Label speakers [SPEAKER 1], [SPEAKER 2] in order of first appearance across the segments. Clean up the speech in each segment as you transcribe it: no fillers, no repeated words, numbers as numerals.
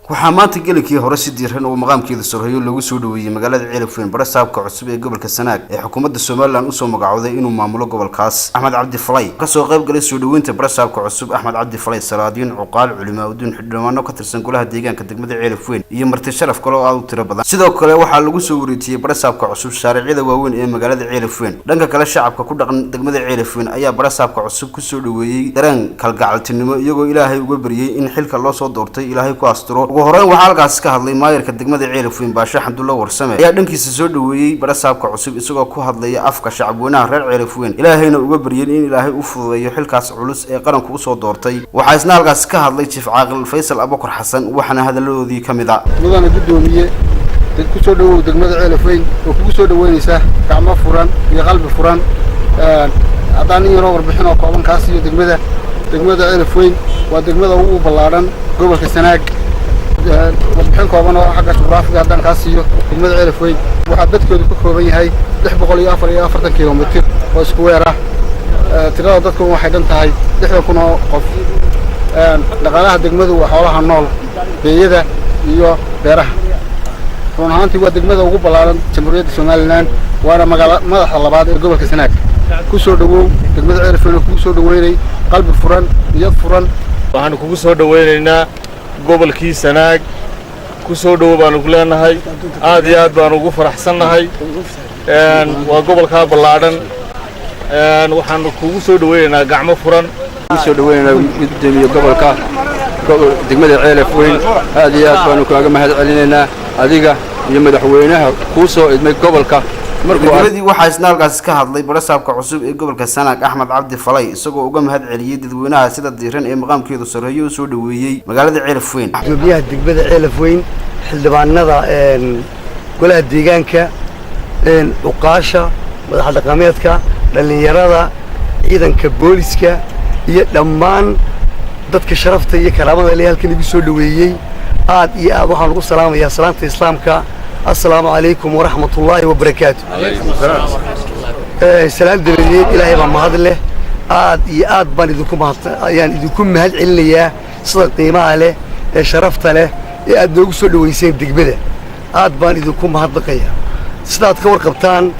[SPEAKER 1] Waxaa maanta gelinkii hore si diiran oo maqaamkeeda sarreeyo loogu soo dhaweeyey magaalada Ceelafweyn barasaabka cusub ee gobolka Sanaag ee xukuumadda Somaliland usoo magacowday inuu maamulo gobolkaas, Axmed Cabdi Falay. Kasoo qayb galay soo dhaweynta barasaabka cusub Axmed Cabdi Falay salaadiin, cuqaal, culimaa udiin, xildhibaano ka tirsan golaha deegaanka degmada Ceelafweyn iyo marti sharaf kale oo aada u tiro badan. Sidoo kale waxaa lagu soo wareejiyey barasaabka cusub shaaricyada waaweyn ee magaalada Ceelafweyn. Dhanka kale, shacabka ku dhaqan degmada Ceelafweyn ayaa barasaabka cusub kusoo dhaweeyey dareen kalgacaltinimo, iyagoo Ilaahay uga baryey in xilka loo soo doortay Ilaahay ku asturo. Ugu horeyn waxaa halkaasi ka hadlay maayarka degmada Ceelafweyn, Baashe Xamdulla Warsame, ayaa dhankiisa soo dhaweeyey barasaabka cusub, isagoo ku hadlaya afka shacabweynaha reer Ceelafweyn, Ilaahayna uga baryeen in Ilaahay u fududeeyo xilkaas culus ee qaranku usoo doortay. Waxaa isna halkaasi ka hadlay Jiif Caaqil Faysal Abukar Xasan, waxaana hadaladoodii ka mid a:
[SPEAKER 2] Mudana guddoomiye, ku soo dhawow degmada Ceelafweyn oo kugu soo dhaweynaysa gacmo furan iyo qalbi furan. Haddaan in yaroo warbixin oo kooban kaa siiyo degmada Ceelafweyn, waa degmada ugu ballaadhan gobolka Sanaag. Warbixin kooban oo xagga juqraafiga haddaan kaa siiyo, degmada Ceelafweyn waxaa dadkoodu ka kooban yahay 644 kilomitir oo isku weer ah. Tirada dadku waxay dhan tahay 60,000 oo qof. Dhaqaalaha degmadu waa xoolaha nool, beeyada iyo beeraha. Run ahaantii waa degmada ugu ballaaran Jamhuuriyadda Somaliland, waana magaala madaxda labaad ee gobolka Sanaag. Ku soo dhawow degmada Ceelafweyn oo kugu soo dhaweynay qalbi furan, niyad furan.
[SPEAKER 3] Waxaanu kugu soo dhawaynaynaa gobolkii Sanaag. Ku soo dhowo baanu ku leenahay. Aad iyo aad baanu ugu faraxsannahay. Waa gobolkaa ballaadhan. Waxaanu kugu soo dhawaynaynaa gacmo furan.
[SPEAKER 4] Kugu soo dhawaynaynaa, gudoomiye, gobolka, degmada Ceelafweyn. Aad iyo aad baanu kaaga mahad celinaynaa adiga iyo madaxweynaha kuu soo idmay gobolka.
[SPEAKER 1] Gabagabadii waxaa isna halkaasi ka hadlay barasaabka cusub ee gobolka Sanaag, Axmed Cabdi Falay, isagoo uga mahad celiyey dadweynaha sida diiran ee maqaamkeedu sarreeyo u soo dhaweeyey magaalada Ceelafweyn.
[SPEAKER 5] Gudoomiyaha degmada Ceelafweyn, xildhibaanada golaha deegaanka, cuqaasha, madax dhaqameedka, dhallinyarada, ciidanka booliska iyo dhammaan dadka sharafta iyo karaamada le halkan igu soo dhaweeyey, aad iyo aad waxaan ugu salaamayaa salaamta Islaamka: assalaamu calaykum waraxmatullaahi wabarakaatu. Salaan dabadeed, Ilaahay baa mahad leh. Aad iyo aad baan idinku mahad ayaan idinku mahad celinayaa sida qiimaha leh ee sharafta leh ee aad noogu soo dhaweyseen degmada. Aad baan idinku mahadnaqayaa. Sidaad ka warqabtaan,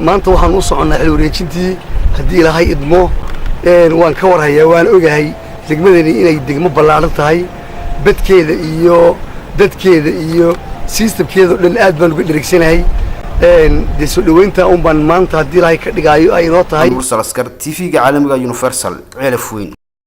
[SPEAKER 5] maanta waxaan u soconnaa xil wareejintii, haddii Ilaahay idmo. Waan ka warhayaa, waan ogahay degmadani inay degmo ballaadhan tahay. Badkeeda iyo dadkeeda iyo systemkeeda o dhan aad baan uga dheregsanahay. Dee soo dhaweynta un baan maanta, haddii Ilaahay ka dhigaayo, ay inoo tahay.
[SPEAKER 1] Mursal Askar, TV-ga caalamiga Universal, Ceelaf Weyn.